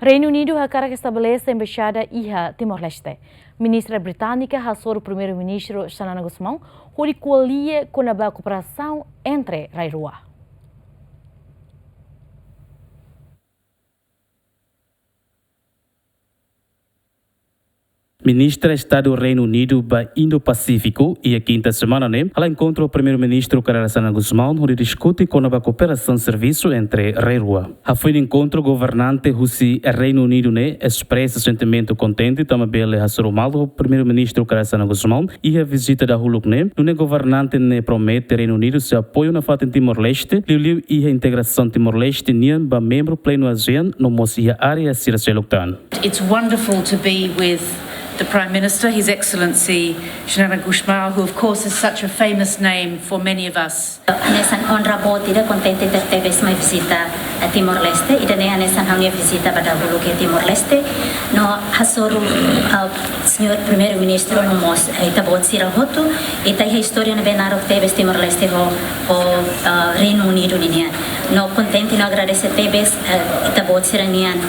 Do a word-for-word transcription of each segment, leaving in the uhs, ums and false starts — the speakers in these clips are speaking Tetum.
Reinu Unidu hakarak estabelese embaixada iha Timor-Leste. Ministra británika hasoru Primeiru-Ministru Xanana Gusmão hodi ko'alia kona-ba kooperasaun entre rai rua. Ministra Estadu Reinu Unidu ba Indo-Pasífiku iha kinta semana ne'e hala'o enkontru ho Primeiru-Ministru Kay Rala Xanana Gusmão hodi diskute kona-ba kooperasaun servisu entre rai rua. Hafoin enkontru, governante husi Reinu Unidu ne'e espresa sentimentu kontente tanba bele hasoru malu ho Primeiru-Ministru Kay Rala Xanana Gusmão iha vizita dahuluk ne'e, nune'e governante ne'e promete Reinu Unidu sei apoiu nafatin Timor-Leste, liuliu iha integrasaun Timor-Leste nian ba membru plenu ASEAN no mós iha área sira seluk tan. It's wonderful to be with the Prime Minister, His Excellency Xanana Gusmão, who of course is such a famous name for many of us. Hanesan onra boot ida, kontente tebetebes mai vizita, eh, Timor-Leste. Ida-ne'e hanesan ha'u-nia vizita ba dahuluk iha Timor-Leste. No hasoru, eh, Señór Primeiru-Ministru no mós, eh, ita-boot sira hotu. Ita iha istória ne'ebé naruk tebes Timor-Leste ho, ho, eh, Reinu Unidu ninian. No kontente no agradese tebes, eh, ita-boot sira-nian,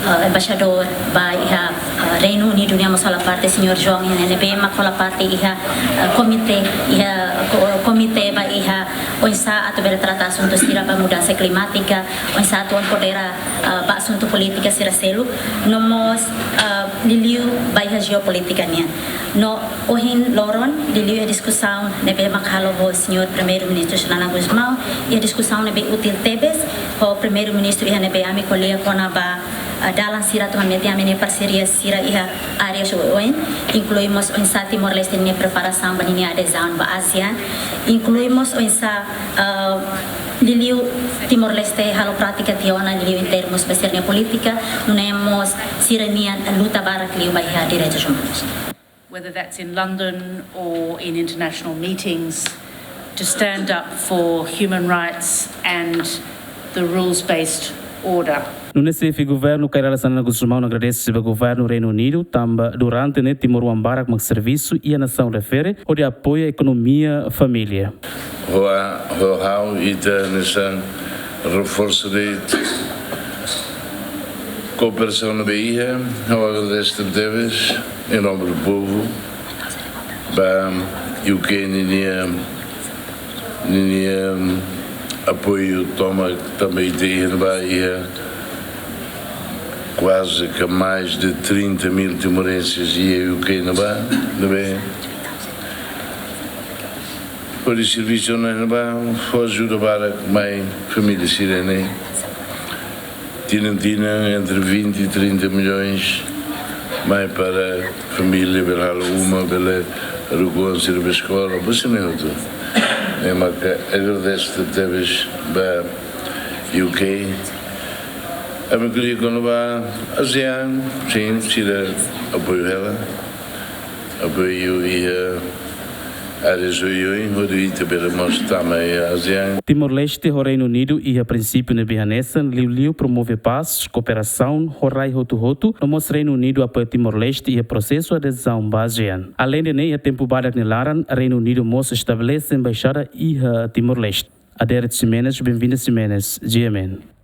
eh, embaixadór ba iha, eh, Reinu Unidu nian mós hola parte Señór João, ne'ebé mak hola parte iha, eh, komité, iha ko-, komité ba iha oinsá atu bele trata asuntu sira ba mudansa klimátika, oinsá atu empodera, eh, ba asuntu polítika sira seluk, no mós, eh, liuliu ba iha jeopolítika nian. No ohin loron, liuliu iha diskusaun ne'ebé mak halo ho Señór Primeiru-Ministru Xanana Gusmão, iha diskusaun ne'ebé útil tebes ho Primeiru-Ministru iha ne'ebé ami ko'alia kona-ba, ah, dalan sira atu hametin ami-nia parseria sira iha área oioin, inklui mós oinsá Timor-Leste nia preparasaun ba ninia adezaun ba ASEAN, inklui mós oinsá, ah, liuliu Timor-Leste halo prátika tiha ona liuliu em termos ba sira-nia polítika, nune'e mós sira-nian luta barak liu ba iha direitus umanus. Whether that's in London or in international meetings, to stand up for human rights and the rules-based order. Nune'e xefe governu Kay Rala Xanana Gusmão agradese ba governu Reinu Unidu tanba durante ne'e timoroan barak mak servisu iha nasaun refere hodi apoia ekonomia família. Ho a-, ho ha'u ita hanesan reforsa de'it kooperasaun ne'ebé iha, ha'u agradese tebetebes, em nome do povo, ba U K ninia, ninia apoiu tomak tanba ita iha ne'ebá iha kuaze ka mais de trinta mil timorenses iha U K ne'ebá, ne'ebé hodi servisu ona ne'ebá, fó ajuda barak mai família sira-ne'e. Tinan-tinan entre vinte e trinta milhões mai para família bele halo uma, bele haruka oan sira ba eskola, buat sira-ne'e hotu. Ne'e mak agradese tebes ba U K. Ami ko'alia kona-ba ASEAN, sin, sira apoiu hela. Apoiu iha área oioin, hodi ita bele mós tama iha ASEAN. Timor-Leste ho Reinu Unidu iha prinsípiu ne'ebé hanesan, liuliu promove pás, kooperasaun ho rai hotu-hotu, no mós Reinu Unidu apoia Timor-Leste iha prosesu adezaun ba ASEAN. Aleinde ne'e, iha tempu badak nia laran, Reinu Unidu mós estabelese embaixada iha Timor-Leste. Adérito Ximenes, Benvinda Ximenes, G M N.